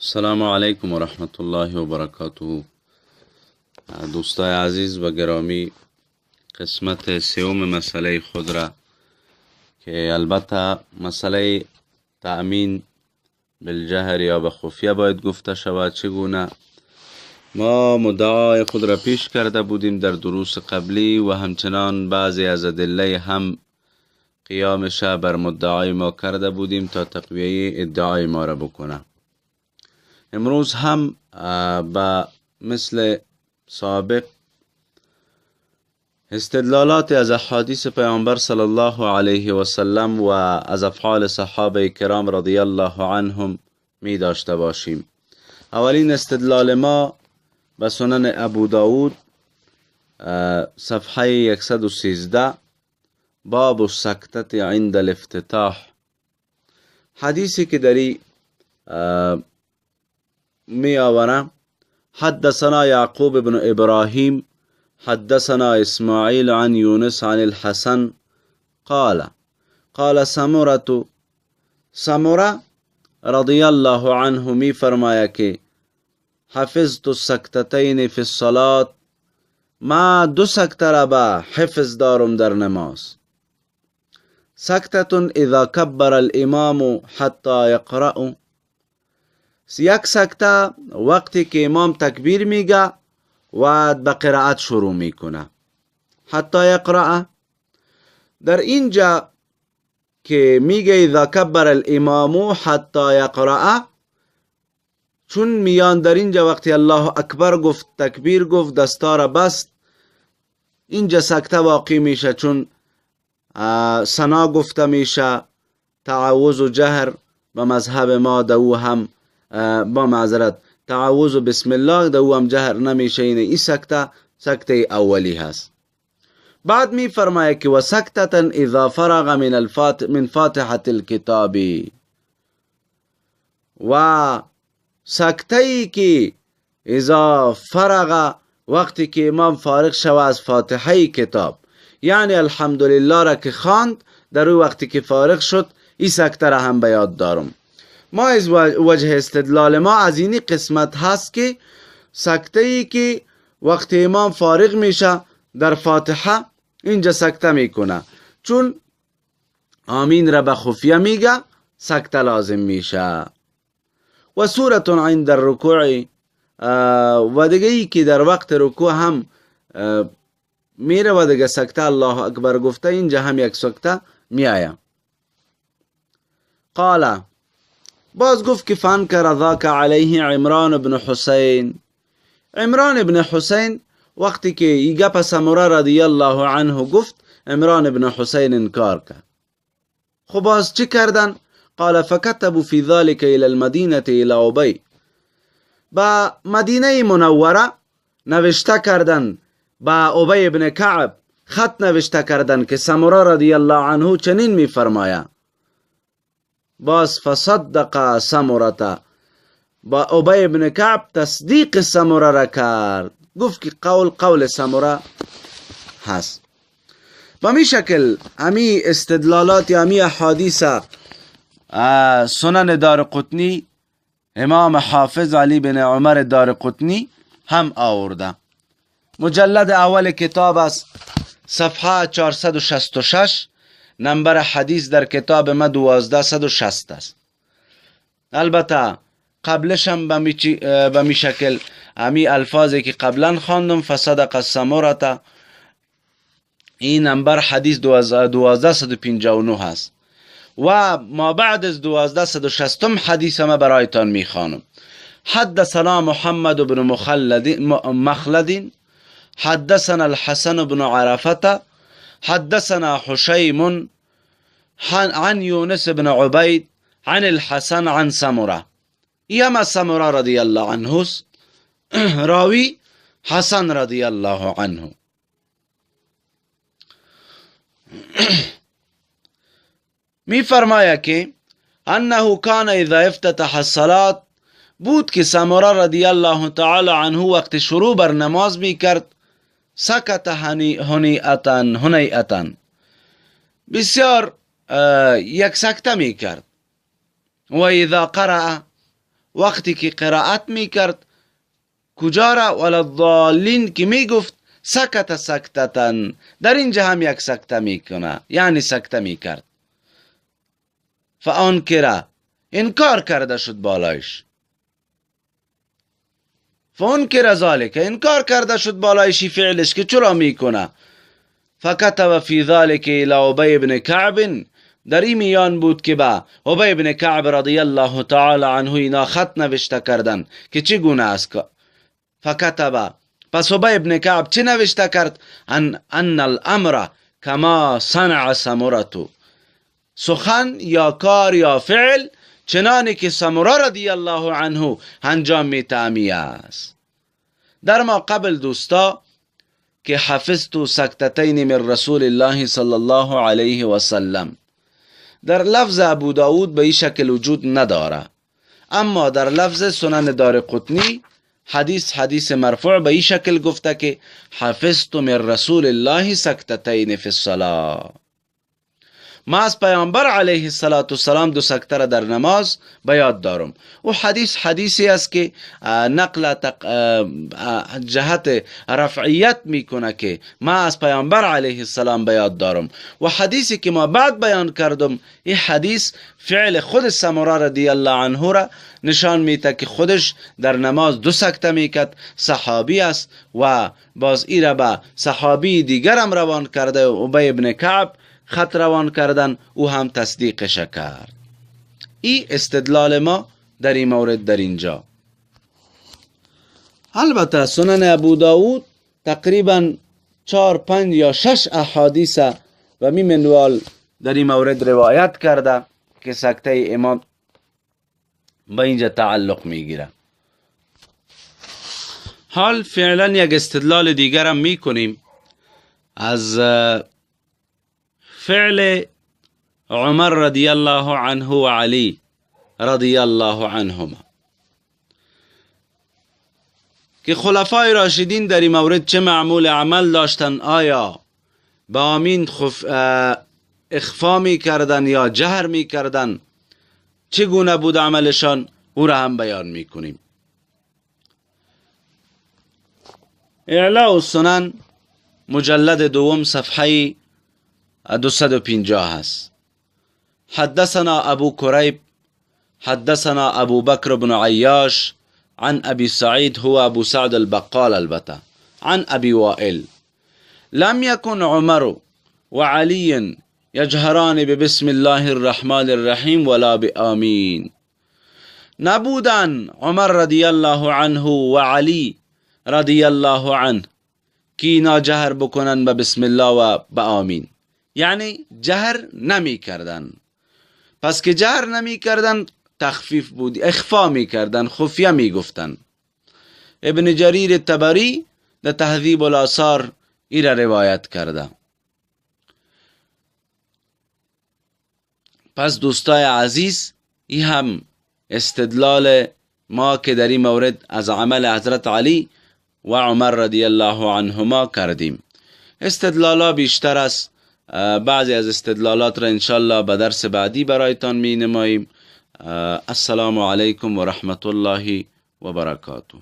السلام علیکم و رحمت الله و برکاته. دوستای عزیز و گرامی، قسمت سوم مسئله خود را که البته مسئله تأمین بالجهر یا به خفیه باید گفته شود چگونه، ما مدعای خود را پیش کرده بودیم در دروس قبلی و همچنان بعضی از ادله هم قیام شب بر مدعای ما کرده بودیم تا تقویه ادعای ما را بکنه. امروز هم به مثل سابق استدلالات از احادیث پیامبر صلی الله علیه و سلم و از افعال صحابه کرام رضی الله عنهم می داشته باشیم. اولین استدلال ما به سنن ابو داود صفحه 113، باب السکتة عند الافتتاح. حدیثی که دری می آورم: حدثنا یعقوب بن ابراهیم حدثنا اسماعیل عن یونس عن الحسن قال قال سمرة، سمره رضی الله عنه می فرماید که حفظت السکتتین فی الصلاة، ما دو سکته را به حفظ دارم در نماز. سکتة اذا کبر الامام حتی یقرأ، یک سکته وقتی که امام تکبیر میگه و به قرائت شروع میکنه، حتی یقرأ. در اینجا که میگه اذا کبر الامام حتی یقرأ، چون میان در اینجا وقتی الله اکبر گفت، تکبیر گفت، دستار بست، اینجا سکته واقع میشه، چون ثنا گفته میشه، تعوذ و جهر به مذهب ما دو هم با معذرت تعوذ و بسم الله دو هم جهر نمیشه. این سکته سکته اولی هست. بعد می فرمایه که و سکتة اذا فرغ من فاتحة الکتاب، و سکته ای که اذا فرغ، وقتی که امام فارغ شوه از فاتحه کتاب، یعنی الحمدلله را که خواند، در او وقتی که فارغ شد این سکته را هم به یاد دارم. ما از وجه استدلال ما از اینی قسمت هست که سکته ای که وقتی امام فارغ میشه در فاتحه، اینجا سکته میکنه، چون آمین را به خفیه میگه، سکته لازم میشه. و سورة عند الرکوع، و دیگه ای که در وقت رکوع هم میره و دیگه سکته الله اکبر گفته، اینجا هم یک سکته میآید. قال، باز گفت که فانکر ذاک علیه عمران بن حسین. عمران بن حسین وقتی که ای گپ سمره رضی الله عنه گفت، عمران بن حسین انکار کرد. خب باز چی کردن؟ قال فكتبوا في ذلك الى المدینه الى ابی، با مدینه منوره نوشته کردن، با ابی بن کعب خط نوشته کردن که سمره رضی الله عنه چنین میفرماید. باز فصدق سمرة، با ابی بن کعب تصدیق سمره را کرد، گفت که قول قول سمره هست. با می شکل همی استدلالات یا همی احادیث سنن دار قطنی امام حافظ علی بن عمر دار قطنی هم آورده. مجلد اول کتاب است، صفحه 466، نمبر حدیث در کتاب ما 1260 است. البته قبلش هم به می شکل همی الفاظی که قبلا خواندم، فصدق السمرة، این نمبر حدیث 1259 هست و ما بعد از 1260 حدیث ما برایتان میخوانم. حدثنا محمد بن مخلد حدثنا الحسن بن عرفة حدثنا حشیم عن یونس بن عبید عن الحسن عن سمره. یما سمره رضی الله عنه، راوی حسن رضی الله عنه. می فرماید که انه کان اذا افتتح الصلاة، بود که سمره رضی الله تعالی عنه وقت شروع بر نماز می کرد، سکت هنیئتن، بسیار یک سکته می کرد. و اذا قرأ، وقتی که قرائت میکرد کجا را ولا الضالین که میگفت سکت سکتتن، در اینجا هم یک سکته میکنه، یعنی سکته میکرد. فانکره، انکار کرده شد بالایش. فانکر ذالک، انکار کرده شد بالایشی فعلش که چرا میکنه. فکتب فی ذلک الی ابی بن کعب، در این میان بود که با ابی بن کعب رضی الله تعالی عنه اینا خط نوشته کردن که چگونه است. فکتب، پس ابی بن کعب چه نوشته کرد؟ ان الامر کما صنع سمرة، سخن یا کار یا فعل چنانی که سمره رضی الله عنه انجام میتامی است. در ما قبل دوستا که حفظت سکتتین من رسول الله صلی الله علیه و سلم، در لفظ ابو داود به این شکل وجود نداره، اما در لفظ سنن دارقطنی حدیث مرفوع به این شکل گفته که حفظت من رسول الله سکتتین فی الصلاة، ما از پیامبر علیه الصلاة والسلام دو سکته را در نماز به یاد دارم. و حدیث حدیثی است که نقل جهت رفعیت میکنه که ما از پیامبر علیه السلام به یاد دارم. و حدیثی که ما بعد بیان کردم، این حدیث فعل خود سمره رضی الله عنه را نشان میده که خودش در نماز دو سکته میکرد، صحابی است و باز ای را به صحابی دیگرم روان کرده و ابی بن کعب خط روان کردن، او هم تصدیقش کرد. این استدلال ما در این مورد در اینجا. البته سنن ابو داود تقریبا 4 5 یا 6 احادیث و می منوال در این مورد روایت کرده که سکته امام به اینجا تعلق میگیره. حال فعلا یک استدلال دیگرم میکنیم از فعل عمر رضی الله عنه و علی رضی الله عنهما که خلفای راشدین در این مورد چه معمول عمل داشتن؟ آیا با آمین اخفا می کردن یا جهر می کردن؟ چگونه بود عملشان؟ او را هم بیان می کنیم. اعلاء السنن مجلد دوم صفحه 250 هست. حدثنا ابو كريب حدثنا ابو بكر بن عياش عن ابي سعيد هو ابو سعد البقال البته عن ابي وائل لم يكن عمر وعلي يجهران ببسم الله الرحمن الرحيم ولا بآمين. نبودن عمر رضی الله عنه و علی رضی الله عنه که اینا جهر بکنن به بسم الله و به آمین، یعنی جهر نمی کردن. پس که جهر نمی کردن تخفیف بود، اخفا می کردن، خفیه می گفتن. ابن جریر طبری در تهذیب الاثار ای را روایت کرده. پس دوستای عزیز، ای هم استدلال ما که در این مورد از عمل حضرت علی و عمر رضی الله عنهما کردیم. استدلالا بیشتر است، بعضی از استدلالات را انشالله به درس بعدی برایتان می نماییم. السلام علیکم و رحمت الله و برکاته.